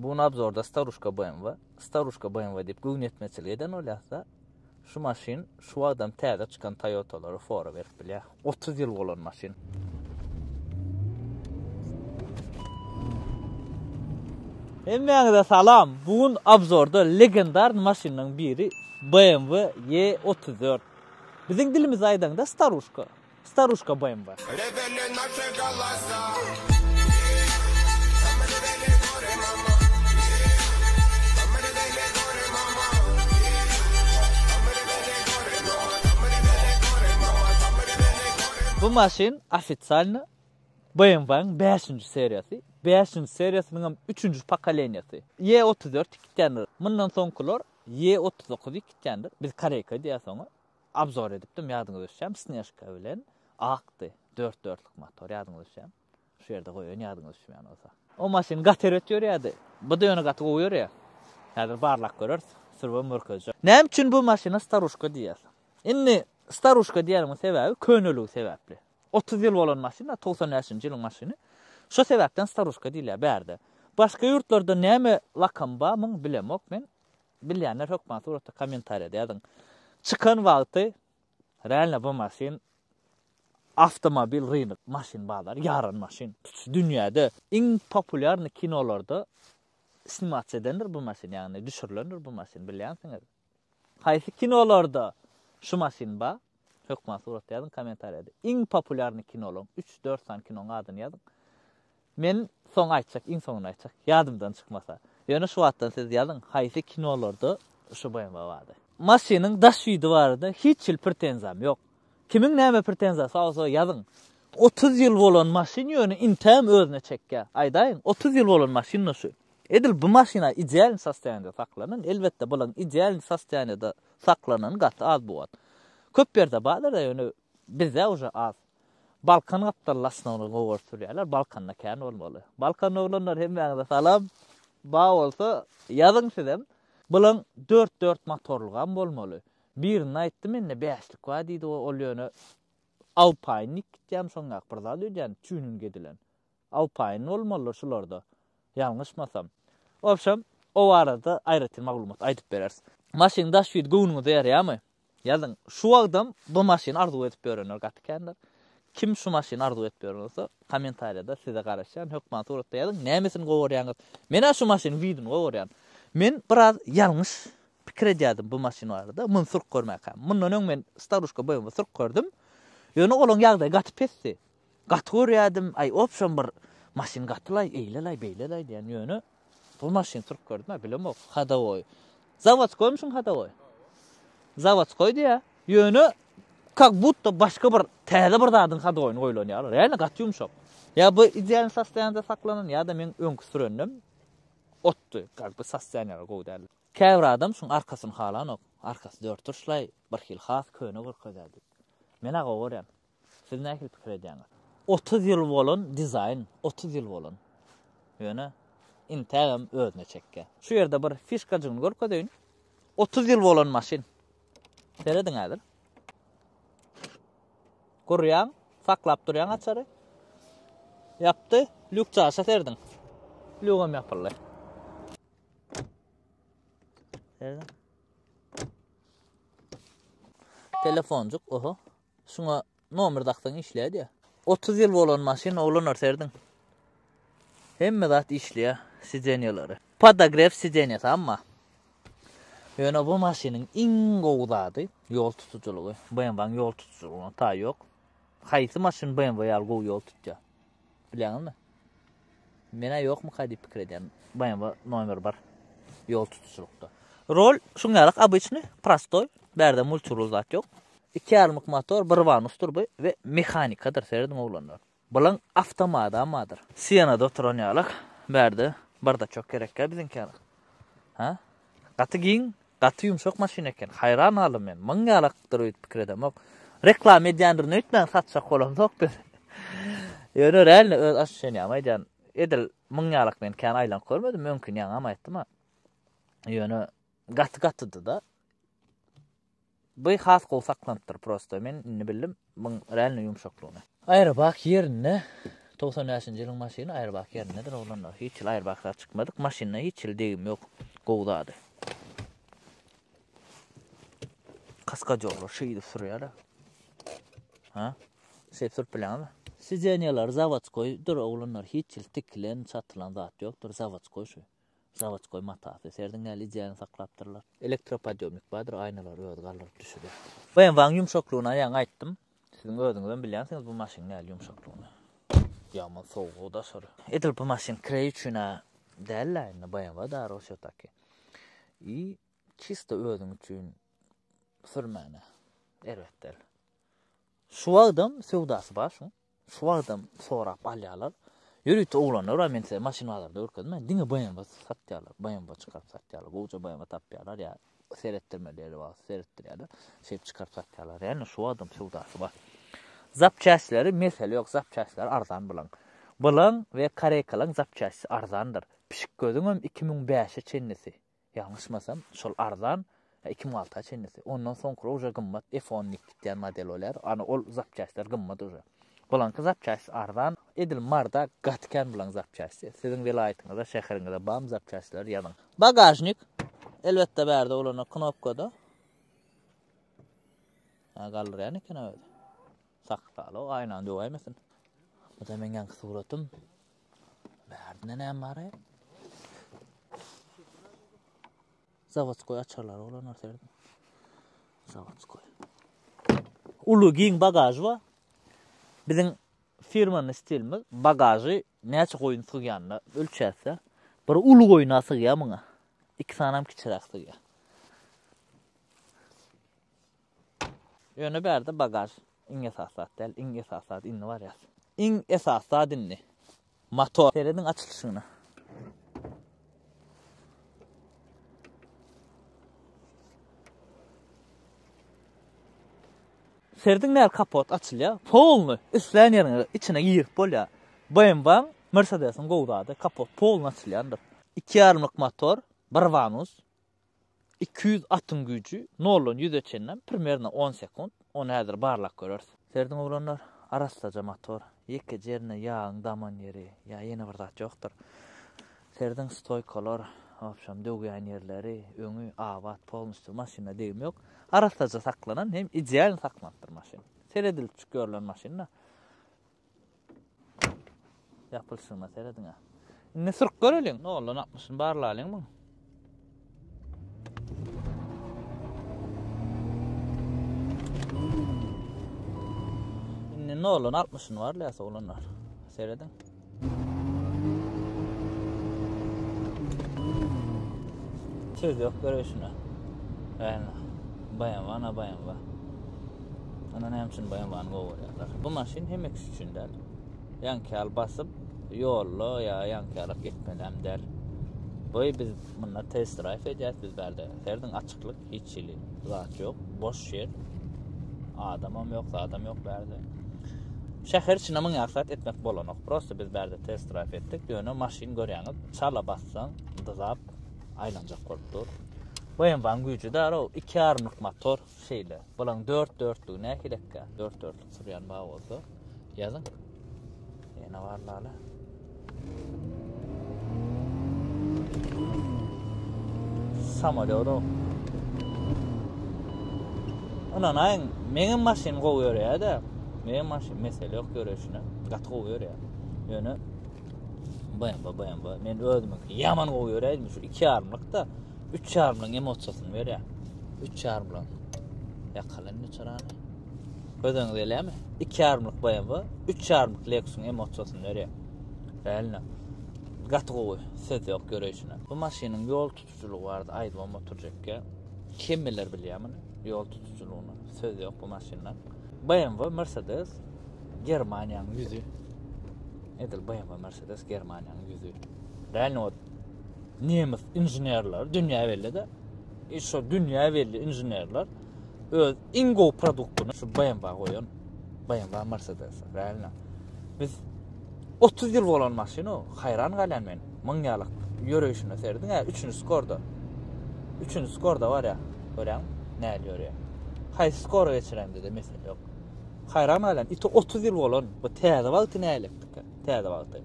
Bu gün obzorda Staruşka BMW. Staruşka BMW diýip göwnüýetmezçilik eden bolýas-da. Şu maşyn şu wagtam täze çykan Toyotalara fora berip bilýär. 30 ýyl bolan maşyn. Hemmäňize salam. Bu gün obzorda legendar maşynlaryň biri BMW E34. Biziň dilimizde aýdaňda Staruşka. Staruşka BMW. Bu maşyn ofisialno BMW-niň bäşinji seriýasy. Bäşinji seriýasynyň hem üçünji pokoleniýasy. E34 ikitýändir. Mundan soňkular E39 ikitýändir. Biz koreýka diýýäs oňa. Obzor edipdim ýadyňyza düşýärmi snežka bilen akdy dört dörtlük motor ýadyňyza düşýärmi şu ýerde goýaýyn ýadyňyza düşmeýän bolsa. O maşyn gaty erbet ýörýärdi. Bu-da ýöne gaty gowy ýörýär. Häzir barlap göreris. Sürübem görkezjek. Näme üçin bu maşyna staruşka diýýäs? Indi staruşka diýenimiň sebäbi köneligi sebäpli. 30 ýyl bolan maşyn, 95-nji ýylyň maşyny. Şo sebäpden staruşka diýilýär bärde. Başga ýurtlarda näme lakam bar muň bilemok men. Bilýänler hökman suratda kommentariýada ýazyň. Çykan wagty realno bu maşyn awtomobil rynok maşyn bazary ýaran maşyn. Tutuş dünýäde iň populýarny kinolarda snimatsiýa edendir bu maşyn ýagny düşürilendir bu maşyn bilýänsiňiz. Haýsy kinolarda şu maşyn bar? Hökman suratda ýazyň kommentariýada. Iň populýarny kinolaryň 3-4 sany kinoň adyny ýazyň. Men soň aýtjak, iň soňunda aýtjak. Ýadymdan çykmasa. Ýöne şu wagtdan siz ýazyň, haýsy kinolarda şu BMW bardy. Maşynyň daş widi barada hiç hili pretenziýam ýok. Kimiň näme pretenziýasy bar bolsa ýazyň. 30 ýyl bolan maşyn ýöne intäm özüne çekýär. Aýdaýyň, 30 ýyl bolan maşyn-da şu. Edil bu maşyna idealny sostoýaniýada saklanan, elbetde bulaň idealny sostoýaniýada saklanany gaty az bu wagt. Köp ýerde bardyr-da ýöne bizde uje az. Balkan gapdal lasnawny gowy sürýärler. Balkanda kän bolmaly. Balkan oglanlar hemmäňize salam. Ba bolsa ýazyň sizem. Bulaň dört dört motorlygam bolmaly. Birinde aýtdy mende bäşlik bar diýdi ol ýöne Alpine nik gitýämi şoňňak bir zat öýdýän tuning edilen. Alpine bolmalydyr şularda. Ýalňyşmasam. Wobşem o barada aýratyn maglumat aýdyp bereris. Maşynyň daş widi göwnüňize ýaraýarmy? Ýazyň. Şu wagtam bu maşyny arzuw edip ýörenler gaty kändir. Kim şu maşyny arzuw edip ýören bolsa, kommentariýada size garaşýan, hökman suratda ýazyň, nämesini gowy görýäňiz? Men-ä şu maşynyň widini gowy görýän. Men biraz ýalňyş pikir edýärdim bu maşyn barada, muny sürüp görmäkäm. Mundan öň men Staruşka BMW sürüp gördüm. Ýöne olaň ýagdaýy gaty pesdi. Gaty görýärdim, aý obşem bir maşyn gatylaý, eýlelaý, beýlelaý diýen, ýöne bu maşyn sürüp gördüm-ä, bilemok, hadowoý. Zawodskoýmy şuň hadowoý? Zawodskoý diýýär. Ýöne kak budda başga bir täze bir zadyň hadowoýyny goýlan ýaly. Realno gaty ýumşak. Ýa bu idealny sostoýanida saklanan ýa-da meň öňki sürendim otdy. Kak bu sostoýaniýalar gowy däl. Käbir adam şuň arkasyny halanok. Arkasy dörtburçlaý, birhili has köne görkezýär diýip. Men-ä gowy görýän. Siz nähili pikir edýäňiz? 30 ýyl bolan dizaýn, 30 ýyl bolan. Ýöne intägem özüne çekýär. Şu ýerde bir fişkajygyny görkezeýin. 30 ýyl bolan maşyn. Serediň häzir. Gurýaň, saklap durýaň açary. Ýapdy, lýuk çaşa serediň. Lýugam ýapyldy. Serediň. Telefonjyk, oho. Şuňa nomer daksaň işleýär diýýär. 30 ýyl bolan maşyn oglanlar serediň. Hemme zat işleýär, sidenýalary. Podogrew sidenýasy amma. Ýöne bu maşynyň iň gowy zady ýol tutujylygy. BMW-niň ýol tutujylygyna taý ýok. Haýsy maşyn BMW ýaly gowy ýol tutýar? Bilýäňizmi? Menä ýokmyka diýip pikir edýän. BMW nomer 1 ýol tutujylykda. Rol şuň ýalak obyçny, prostoý. Bärde multirul zat ýok. Iki ýarymlyk motor, bir wanusdyr bu we mehanikadyr, serediň oglanlar. Bulaň awtomadam bardyr. Sienada oturan ýalak. Bärde bardaçok gerekkä biziňki ýalak. Ha? Gaty giň, gaty ýumşak maşyn eken. Haýran galdym men. Muň ýalakdyr öýdüp pikir edemok. Reklama edýändirin öýtmäň, satjak bolamzok biz. Ýöne realno öz ощущeniýamy aýdýan. Edil muň ýalak men kän aýlanyp görmedim, öňkini ýaňam aýtdym-a. Ýöne gaty gatydy-da. Bu has gowy saklanypdyr prosto. Men indi bildim muň realno ýumşaklygyny. Aerobak ýerinde. 95-nji ýylyň maşyny aýrbak ýerindedir oglanlar. Hiç hili aýrbak zat çykmadyk. Maşynda hiç hili degim ýok. Gowy zady. Kaskadýorlar şeýdip sürýärler. Ha? Şeýdip sürüp bilýäňizmi? Sidenýalar zawodskoýdyr oglanlar. Hiç hili tikilen, çatylan zat ýokdur. Zawodskoý şu. Zawodskoý matasy. Serdiň näli idealny saklapdyrlar. Elektropodýomnik bardyr, aýnalary özi galdyryp düşürýär. BMW-nyň ýumşaklygyny ýaňy aýtdym. Siziň özüňizem bilýänsiňiz bu maşynyň näli ýumşaklygyny. Ýaman sowuk daşary. Edil bu maşyn kireý üçin-ä däl-ä indi BMW dary wsýo-taki. I çisto özüň üçin sürmäne erbet däl. Şu wagtam söwdasy bar şuň. Şu wagtam sorap alýarlar. Ýörite oglanlar bar, men size maşyn bazarda görkezdim. Diňe BMW satýarlar. BMW çykaryp satýarlar. Gowja BMW tapýarlar ýa seretdirmeli ýeri bar, seretdirýärler. Şeýdip çykaryp satýarlar. Ýani şu wagtam söwdasy bar. Zapçastleri mesele ýok, zapçastleri arzan bulaň. Bulaň we koreýkalaň zapçasty arzandyr. Pişik gözüňem 2005-e çenlisi. Ýalňyşmasam, şol arzan, 2006-a çenlisi. Ondan soňky uje gymmat F-on diýip gitýän model bolýar. Ana ol zapçastlar gymmat uje. Bulaňky zapçast arzan. Edil Marda gaty kän bulaň zapçasty. Siziň welaýatyňyzda, şäheriňizde barmy zapçastlar ýazyň. Bagažnik. Elbetde bärde bolanda knopkada. Ha galdyrýan eken özi. Sakla, aýnany döwäýmesin. Bu da meň ýaňky suratym. Bärde näme bar? Zawodskoý açarlar oglanlar serediň. Zawodskoý. Uly giň bagaž bar. Biziň firmanyň stilimiz bagažy näçe goýun sygýanyna ölçäsde. Bir uly goýuna sygýar muňa. Iki sanam kiçiräk sygýar. Ýöne bärde bagaž iň esasy zat däl, iň esasy zat indi barýas. Iň esasy zat indi motor. Serediň açylyşyna. Serediň näl kapot açylýar. Polny islän ýeriňe içine girip bolýar. BMW-iň, Mercedes-iň gowy zady kapot polny açylýandyr. Iki ýarymlyk motor, bir wanus, 200 atyň güýji noldan ýüze çenlem primerno on sekunt, ony häzir barlap göreris. Serediň oglanlar, arassaja motor, ýekeje ýerinde ýagyň daman ýeri ýa ýene bir zat ýokdur. Serediň stoýkalar, wobşem döwýän ýerleri, öňi abat polnusýu maşynda degim ýok. Arassaja saklanan hem idealny saklanypdyr maşyn. Seredilipjik ýörlen maşyn-da. Ýapylyşyna serediň-ä. Indi sürüp göreliň. Noldan altmyşyny barlalyň muň. Indi noldan altmyşyny barlaýas oglanlar. Serediň. Söz ýok göreşine. Ýa-ni BMW na BMW. Ana näme üçin BMW-ny gowy görýärler. Bu maşyn hemme kişi üçin däl. Ýaňky ýaly basyp ýolda ýa ýaňky ýaly etmelem däl. Bu biz munda test drive edýäs biz bärde. Serdiň açyklyk hiç hili zat ýok. Boş ýer. Adamam ýok, zadam ýok bärde. Şäher içinde muň ýaly zat etmek bolanok. Prosta biz bärde test drive etdik. Ýöne maşyn görýäňiz, çala bassaň, dyzap aýlanjak bolup dur. BMW-nyň güýji däl o, iki ýarymlyk motor şeýle. Bulaň dört dörtlügi nähilekkä? Dört dörtlük sürýän bar bolsa ýazyň. Ýene barlaly. Samolýot o. Ynanaýyň, meňem maşyn gowy ýöreýär-de. Meňem maşyn mesele ýok ýöreýşine. Gaty gowy ýöreýär. Ýöne BMW, BMW. Men özümiňki ýaman gowy ýöreýdim. Şu iki ýarymlyk-da, üç ýarymlygyň emosiýasyny berýär. Üç ýarymlygyň. Ýakaly indi çyrany. Göz öňüňize gelýärmi? Iki ýarymlyk BMW, üç ýarymlyk Lexus-yň emosiýasyny berýär. Realno. Gaty gowy, söz ýok ýöreýşine. Bu maşynyň ýol tutujylygy barada aýdybam oturjakka. Hemmeler bilýär muny, ýol tutujylygyny. Söz ýok bu maşyndan. BMW, Mercedes Germaniýanyň ýüzi. Edil BMW, Mercedes Germaniýanyň ýüzi. Realno nemes inženerleri dünýä belli-de. E şo dünýä belli inženerler öz iň gowy produktyny şu BMW goýan. BMW Mercedes. Realno. Biz 30 ýyl bolan maşyn o. Haýran galýan men. Müň ýalyk ýöreýşine serediň. Hä, üçünji skorda. Üçünji skorda bar ýa. Görýäňmi? Näl ýörýär. Haýsy skora geçirende-de mesele ýok. Haýran galýan. Iti 30 ýyl bolan bu täze wagty näletdika. Täze wagty.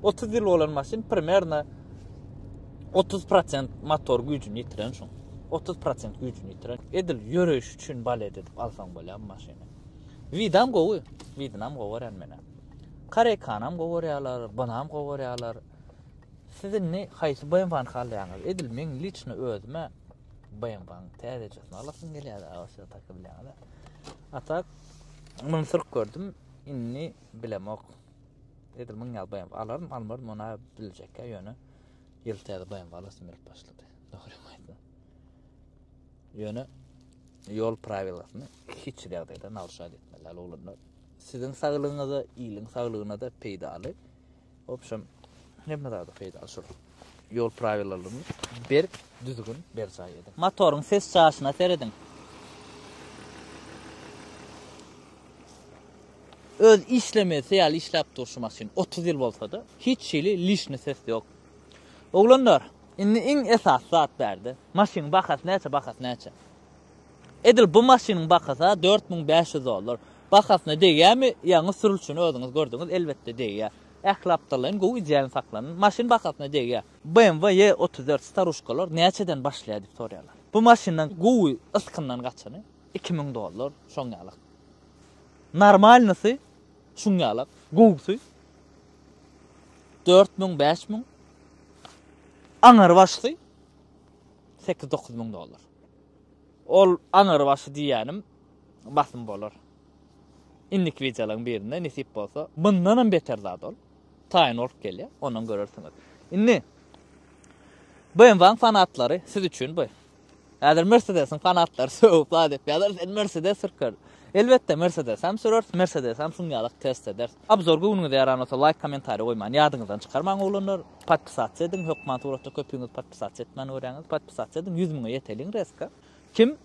30 ýyl bolan maşyn primerno 30% motor güýjüni ýitiren şuň. 30% güýjüni ýitiren. Edil ýöreýiş üçin balet edip alsaň bolýar bu maşyny. Widam gowy. Widinam gowy görýän men. Karekanam gowy görýärler, bunam gowy görýärler. Siz indi haýsy BMW-ni halaýaňyz? Edil meň liçno özüme BMW-niň täzejesini alasym gelýär, awaşa taka bilýäňiz. A tak muny sürüp gördüm. Indi bilemok. Edil muň ýaly BMW alaryn, almaryn, ony biljekkä ýöne ýyl täze BMW alasym gelip başlady. Dogrymy aýtsam. Ýöne ýol prawilasyny hiç bir ýagdaýda naruşat etmeli däl oglanlar. Siziň saglygyňyza, iliň saglygyna-da peýdaly. Wobşem, hemme zada peýdaly şol. Ýol prawilalaryny berk, düzgün berjaý ediň. Motoryň ses çaşyna serediň. Öz işlemesi ýaly işläp dur şu maşyn. 30 ýyl bolsa-da, hiç hili lişni ses ýok. Oglanlar, indi iň esasy zat bärde. Maşynyň bahasy näçe, bahasy näçe? Edil bu maşynyň bahasy 4500 dollar. Bahasyna degýärmi? Ýaňy sürülişini özüňiz gördüňiz, elbetde degýär. Ähli gapdallaýyn gowy idealny saklanan. Maşyn bahasyna degýär. BMW E 34 staruşkalar näçeden başlaýar diýip soraýarlar. Bu maşyndan gowy yskyndan gaçany 2000 dollar şoň ýalak. Normalnysy şuň ýalak, gowusy 4000 5000 aňrybaşysy 8-9 müň dollar. Ol aňrybaşy diýýänim basym bolar. Indiki wideolaryň birinde nesip bolsa, mundanam beter zat ol. Taýyn bolup gelýär, ondan görersiňiz. Indi BMW-niň fanatlary siz üçin bu. Häzir Mercedes-iň fanatlary sögüp zat edip ýazar, sen Mercedes sürker. Elbetde Mercedes hem süreris, Mercedes hem şuň ýalak test ederis. Obzor göwnüňize ýaran bolsa laýk kommentariý goýmany ýadyňyzdan çykarmaň oglanlar. Podpisasiýa ediň, hökman suratda köpüňiz podpisasiýa etmän görýäňiz. Podpisasiýa ediň, 100 müňe ýeteliň reska. Kim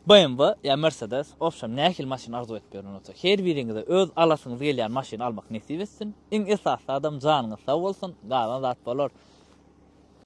BMW ýa Mercedes, obşem nähili maşyn arzuw edip ýören bolsa, her biriňize öz alasyňyz gelýän maşyny almak nesip etsin. Iň esasy zadam janyňyz sag bolsun, galan zat bolar.